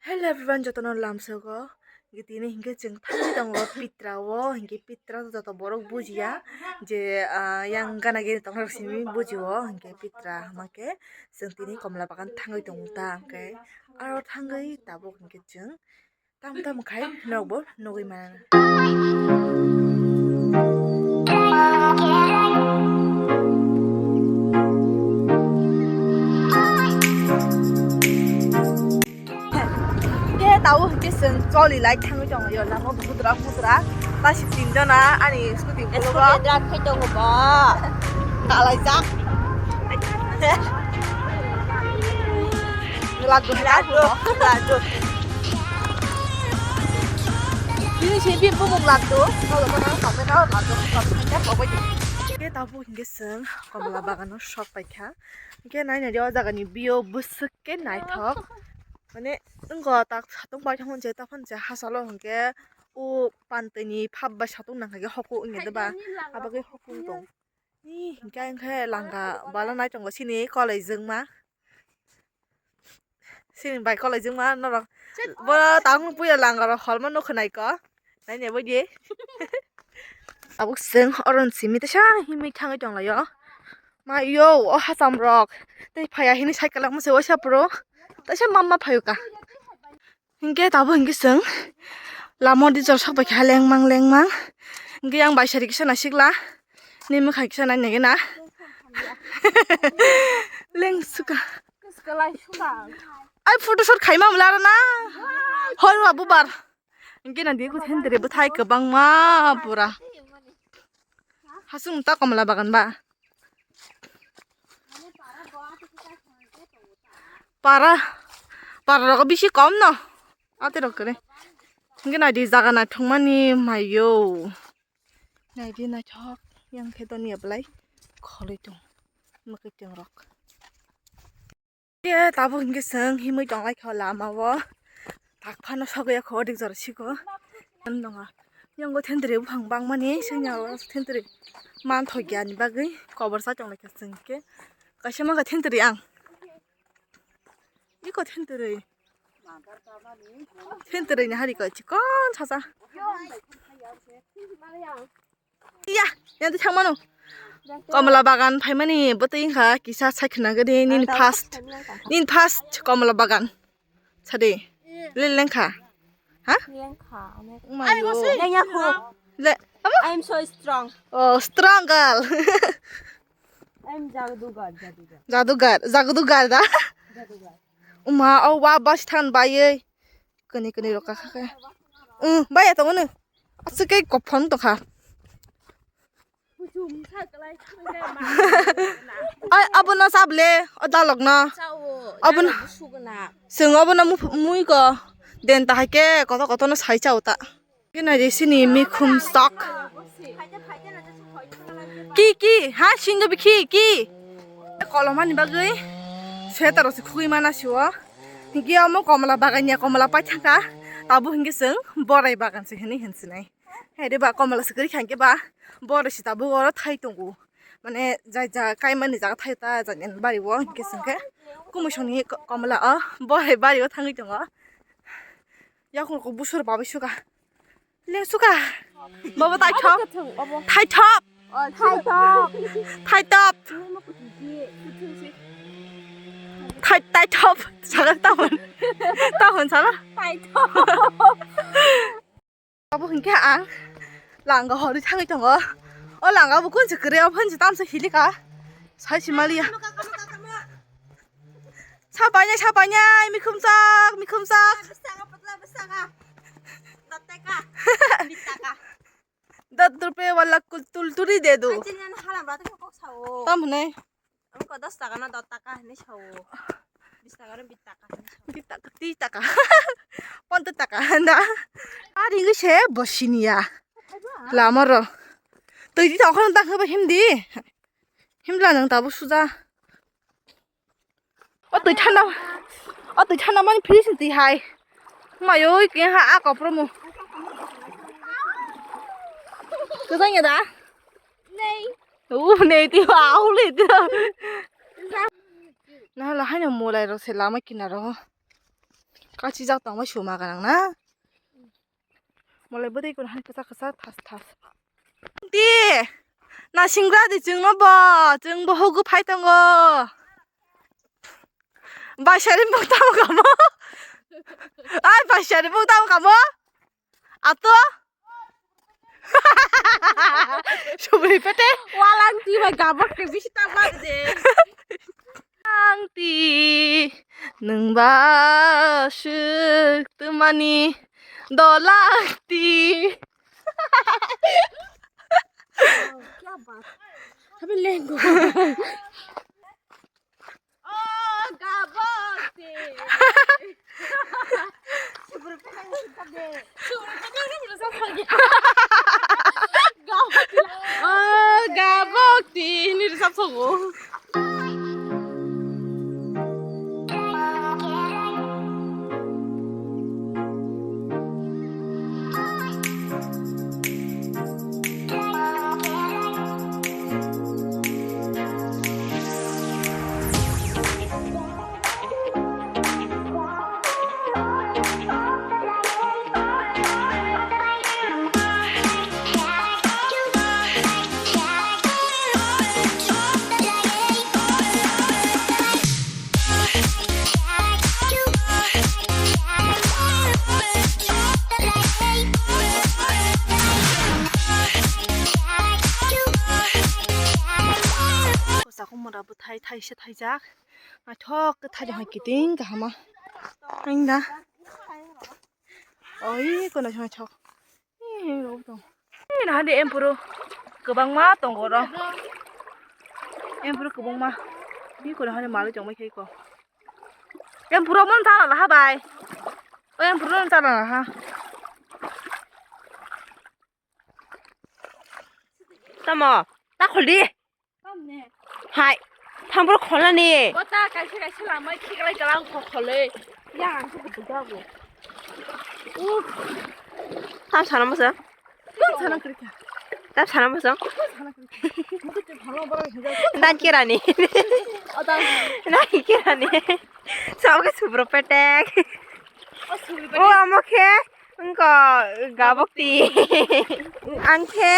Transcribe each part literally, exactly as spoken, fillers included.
Hello everyone, jotono lamsogo. Tini hinkhe chwng thangwi tongo Pitra o, hinkhe Pitra joto borok bujiya je, ah, yang gana gini tongnai rok simi bujio, hinkhe Pitra hwnkhe chwng tini Komla Bagan thangwi tongo ta, hinkhe aro thangwi tabuk hinkhe chwng tamo tamo khai nokbo nugwi mano. Khe tabuk hwnkhe chwng choli lai thangwi tongo yo lama buthra buthra. Basi tinjona ani scooty bwlwgo. Scooty drive khai tongo bo. Kalaijak. Laddu, laddu, laddu. Bini se bini bumung laddu. Khe tabuk hwnkhe chwng Komla Bagano sok paikha. Hwnkhe nainani o jagani view bwswk khe naithok. Mane wngkha tak satung paithak hwnse, tei phano se hachalo hwnkhe o pantwini phap bai satung nangkha khe hoku wngya de ba, abagwi hoku wng tong. Ni hwnkhe ang khe langa bala nai tongo chini kolaijwkma. Chini bai kolaijwkma norok. Bo tang puya langa rok holma nukho naikho. Naina bai di. Tabuk chwng oron simi teisa himwi thangwi tonglaio. Ma yo, o hacham rok. Tei phaiya hini cycle ang mase waisa phuru. Teisa mamma phaio ka. Hinkhe tabuk hinkhe chwng lama o di jora sok bai kha lengmang lengmang. Hinkhe yang bai sari kisa naisikla. Ni mwkhang kisa nai nai na. Lengsuka. Ai photo shoot khaima mula na. Hoi wa bubar. Hinkhe na di kuthendri bwthai kwbangma pura. Hasung ta Komla Bagan ba. Para, para rogo bisi kom no. Ate rok kere. Hinkhe nai di jaga naithokmani mayo. Nai di naithok yang khe doniya belai kholoi tong. Mwkhwtwng rok. Ye tabuk hinkhe chwng himwi tonglaikha o lama o. Tak phano sogwi kho dik jora siko. Nonga. Yango thendri buphang bangmani sengya o thendri manthokya ni bagwi kobor sa tonglaikha chwng hinkhe. Kaisa mangkha thendri ang. Iko thendri. Thendri ni hari ko chikon sasa. Ya, yang tu thangmano. Komla Bagan phaimani bwtwi wngkha kisa saikha nangani nini first. Nini first Komla Bagan. Sadi. Lel lengkha. Ha? Lengkha. Mayo. Lengya kho. Le. Abo? I am so strong. Oh, strong girl. I am jadugar, jadugar. Jadugar, jadugar da. Jadugar. Uma, oh, wa bas than bayei. Kani kani rok kakha khe. Um, baya tongo no. Aswk khe kophon tongkha. Ai, abono chable, o dalokno. Abono. Chwng abono mui ko. Den ta hai khe koto koto no sai chao ta. Khe nai de sini mikhum sak. Ki, ki, ha, singdo bikhi, ki. Kolomani bagwi sweater rok se khugwi mana sio. Hinkhe omo Komla Bagan ya, Komla paithaka. Abo hinkhe chwng Borai Bagan se hinwi hinsinai. Hai de ba Komla se kwrwi kha hinkhe ba Borai se tabuk oro thai tongo. Mane jai ja kaimani jaga thai ta jani bari o hinkhe chwng khe Kumusongni Komla o Borai bari o thangwi tongo. Yakung kok busur babai suka. Lengsuka. Baba taithop. Taithop. Taithop. Taithop. Thai-, taithop. Saka tahun. Tahun sana. Taithop. Abo hinkhe ang langa hori thangwi tongo. O langa bo kunse kwrwi, o phanse tamsa hilika. Sai simaliya. Sapainai, sapainai, mikhumsak, mikhumsak. Bwsaka, bwsaka. Dot taka. Bit taka. Dot rupiya wala kul-, tulturi de do. Ai, chini ano halam rata kok sao. Tam hwnwi. Ang ko dos taka na dot taka hinwi sao. Bis taka na bit taka hinwi sao. Bit taka, tis taka. Ponto taka handa. Ari ngi se bosiniya. Lama ro. Twi di tong khon ta khe ba himdi. Himla nang tabuk suja. O twi thanda, o twi thanda mani fridge ni twi hai. Mayo ke ha a kopro mo. Kwchang ya da? Nei. U nei ti ba, u le ti. Na la haino molai ro se lama kinaro. Kachijak tongma suma ganang na. Molai bwtwi kun hai kwchak kwchak thas thas. Di, nasingra di chwngno bo, chwng bo hugu phai tongo. Baisari buk tamo kamo? Ai, baisari buk tamo kamo? Ato? Subri pete? Walang ti bai gabak ke bisi tak bai de. Ang ti, nwng ba swk twmani dolak ti. Kya baat? Habi lengo. Oh, gabok ti. Subur penang kita de. Subur penang kita sama. Gabok ti. Oh, gabok ti. Ini resap sogo. Sakung mora bwthai thaisa thaijak. Naithok khe thaijak hai kiting kahama. Hain da. Oi, kono songwi thok. Ee, rok tong. Ee, naha de empuru kwbangma tongo oro. Empuru kwbangma. Ee, kono hani malwi tongbai khai ko. Empuru mon chala laha bai. O empuru mon chala laha. Tamo, ta khol di. Tamne. Hai, thambro kholani. Bota kaisa kaisa lamai khiklai galang kho kholoi. Yang ang khe bujago. Uh. Tam sana masa? Tam sana krika. Tam sana masa? Tam sana krika. Mukhe te bhalo bora hinjak. Dan kerani. O dan. Dan kerani. Sobo khe subro petek. O subro petek. O amo khe. Wngkha gabok ti. Ang khe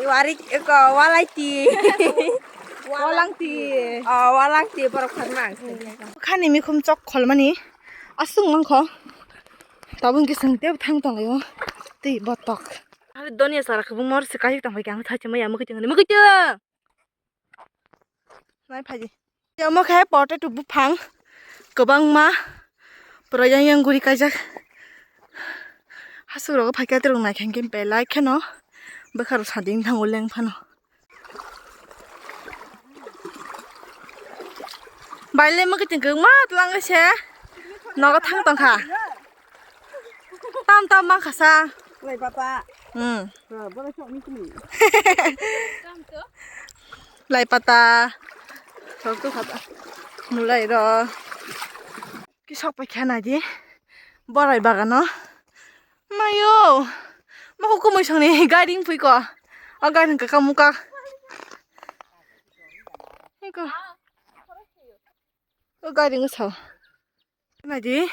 wari, wngkha walai ti. Walang ti. Oh, walang ti borok kharma ang khe. Khani mikhum chok kholmani aswk wngkha. Tabuk hwnkhe chwng tei thang tonglaio tei botok. Donya sara kwbangma oro se kaisa tongphai khe ang thaichimai ya mwkhwtwng hinwi mwkhwtwng. Nai phaidi. Omo khe potato buphang kwbangma pura yang yang guri kaijak. Hasuk rogo phaikhe aterok naikhe hwnkhe belai kheno bwkha rok sading thango leng phano. Baile mwkhwtwng kwbangma twlang se nogo thang tongkha. Tam tam mankha sa. Lai pata. Hmm. Lai pata. Mulai ro. Ki sok pai kha nai di. Borai bagano. Mayo. Mokho kumui songni gari wngpui ko. O gari wngkha ka muka. Eko. O gari wngsa. Naidi,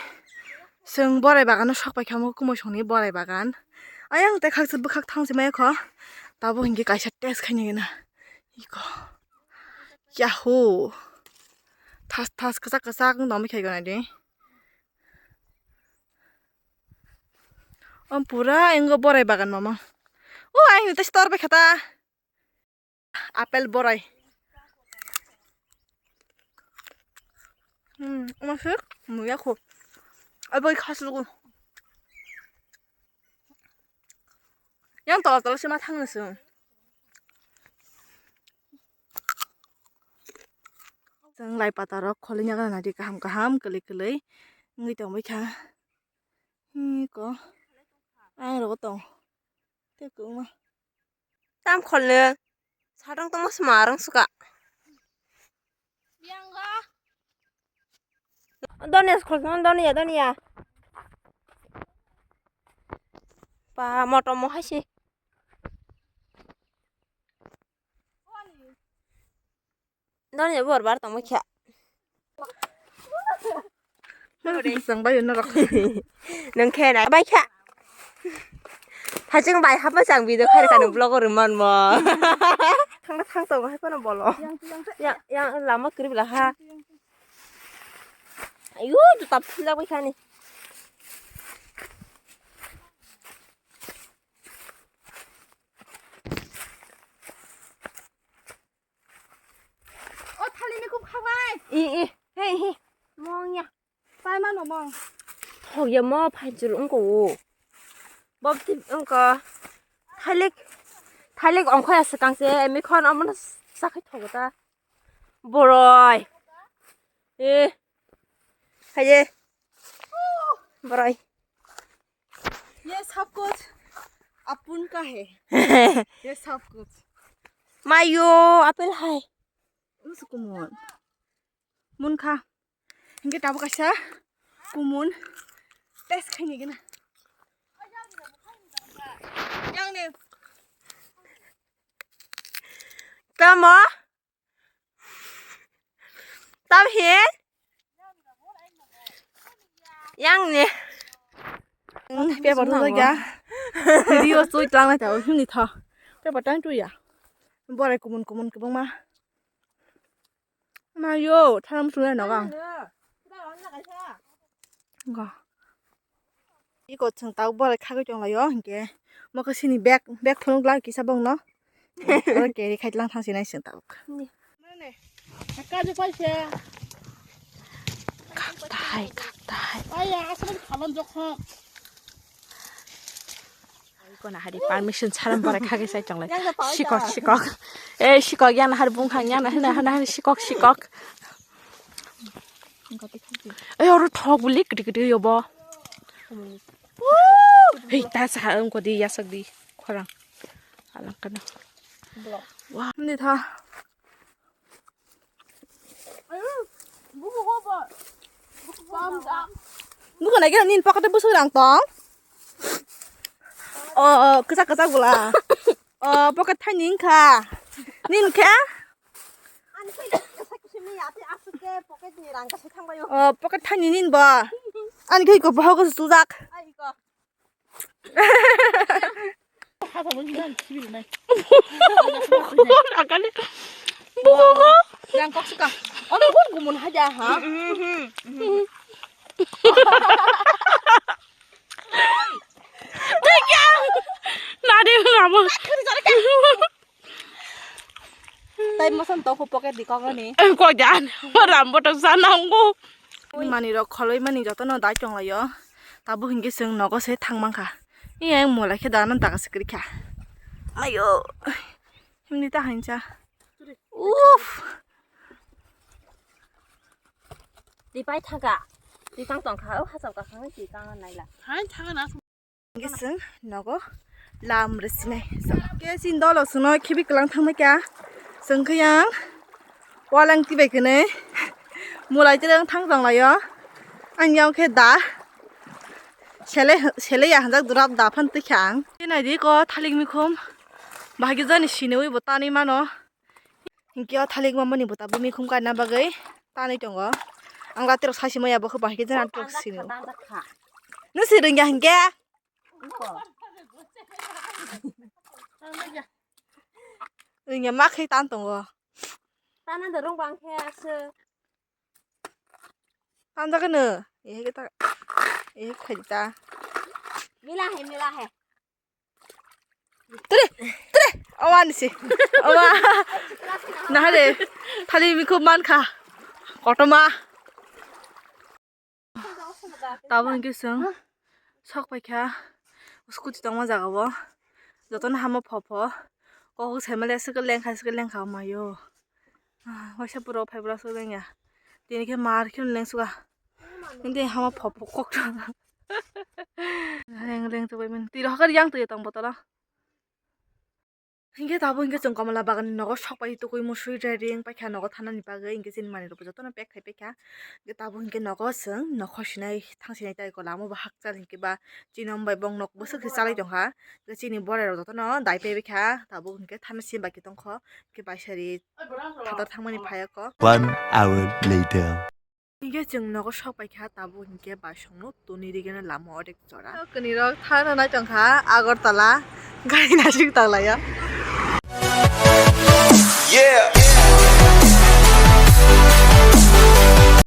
chwng borai bagano sok pai kha, omo kumui songni borai bagan. Ayang tei khaksa bwkhak thangsi maya kho. Tabuk hinkhe kaisa test khaina gana. Iko. Yahoo. Thas thas kwchak kwchak wng tongwi khai gana di. Om pura engo borai bagan mama. O aini tei stor bai khata. Apple borai. Hmm, masuk, muya ko. Abai khaslugo. Yang tol tol sima thang nasu. Chwng lai pata rok kholi nyaga nadi kaham kaham kwlwi kwlwi wngwi tongwi kha. Hmm, ko. Ang rogo tong. Tei kwma. Tam kholne. Satang tongma sma rang suka. Donia khol tong, donia, donia. Pa moto mo haisi. Donia bor bar tongma kha. Norok bwsang bai norok. Nung khe nai bai kha. Haching bai hapma chang video khai kha nung vlog o rwman mo. Thang thang tongo hai phano bolo. Yang, yang lama kwrwi bwla ha. Ayu, juta philak bai kha ni. O thali ni khum khangnai. I, i, hei, hei. Mong ya. Pai mano mong. Thok ya mo phai chul wngko o. Bob tip wngko. Thalik, thalik ongkho ya swkang se, emi khon omono sakhai thogo ta. Boroi. E. Haye. Boroi. ये सब कुछ अपुन का है। ये सब कुछ। Mayo, apple hai. Musu kumun. Mun kha. Hingke tabuk kaisa kumun. Test khaini gina. Yang ne. Tamo? Tam he? Yang ni. Paper tu ya. Video sui tlang na tau hini tha. Paper tang tu ya. Borai kumun kumun kubang ma. Ma yo, tharam sunai nogang. Ga. Iko chwng tabuk borai khagwi tonglaio, hinkhe mokhe sini bag, bag phunuk glak kisa bongno. Oro carry khai tlang thang sinai chwng tabuk. Kaju paisa. Kaktai, kaktai. Aya, asal khalon jokhon. Iko na hari permission charam borai khagwi sai tonglai. Yang da paisa. Sikok, sikok. Eh, sikok, yang na hari bungkhang, yang na hari, hari, hari sikok, sikok. Ei, oro thok buli kiti kiti yobo. Hei, ta sa ang ko di yasak di khorang. Alang kana. Wah, ni tha. Buko na kira nin pakate busuk rang tong. Oh, kesak kesak bula. Oh, pocket thani kha. Nin kha? Ani khe kisa kisa mi ati asuk ke pocket ni rang kasa thang bayo. Oh, pocket thani nin ba. Ani khe ko bahok sujak. Ai ko. Hasa mo jinan sibil nai. Akali. Buko ko. Rang kok suka. Ono gun gumun haja ha. Nadi ngamo. Tai mosan tokho pocket di kok ani. Ko jan. Rambo to sanango. Mani rok kholoi mani jotono dai tonglaio. Tabuk hinkhe chwng nogo se thang mankha. Iya yang mulai khe dana daga se kwrwikha. Ayo. Himni ta hancha. Uff. Di pai thangka. Di tang tongkha. O hachal ka khang di tang naila. Hai thang na. Hinkhe chwng nogo lam rwsinai. Khe chini dolo chwngno khibi kwlang thangbai kha. Chwng khe yang walang tibai kwnwi mulai twlang thang tonglaio. Ang yang khe da sele sele ya hanjak durap da phan twi kha ang. Khe nai di ko thalik mikhum bahai khe jani siniwi bo tanwi mano. Hinkhe o thalik mamani bo tabuk mikhum kaina bagwi tanwi tongo. Ang latirok saisi maya bo khe bahai khe jani atirok sini. Nung si rwngya hinkhe? Rwngya ma khe tan tongo. Tana da rung bang khe aswk. Tanjak no. Ehe khe ta. Ehe khe ta. Mila hai, mila hai. Tre, tre. Awa ni si. Awa. Nahare. Thali mi khub man kha. Kotoma. Tabuk hinkhe chwng sok paikha scooty tongma jaga o, jotono hama pho pho, kok sai male swkang lengkha swkang lengkha maio, waisa pura phai pura swkang lengya, tini khe mar khe lengsuka, tini hama pho pho kok leng leng tongmani twi rw hakhe yang twi tong botolo. Hinkhe tabuk hinkhe chwng Komla Bagan ni nogo sok pai twi musui rairing paikha nogo thanani bagwi, hinkhe chini manwi rok jotono pack khai paikha. Hinkhe tabuk hinkhe nogo chwng nokho sinai thang sinai tai, lama o bo hakchal hinkhe ba chini om bai bong nok bwswk se chalai tongkha. Hinkhe chini borai rok jotono dai pai paikha, tabuk hinkhe thana sim bai khe tongkho, hinkhe baisari phatar thangmani phaiya kho. One hour later. Hinkhe chwng nogo sok paikha, tabuk hinkhe baisongno toni rigena lama odek jora. Kwnwi rok thangna nai tongkha Agartala, gari nasik tanglaio. Yeah.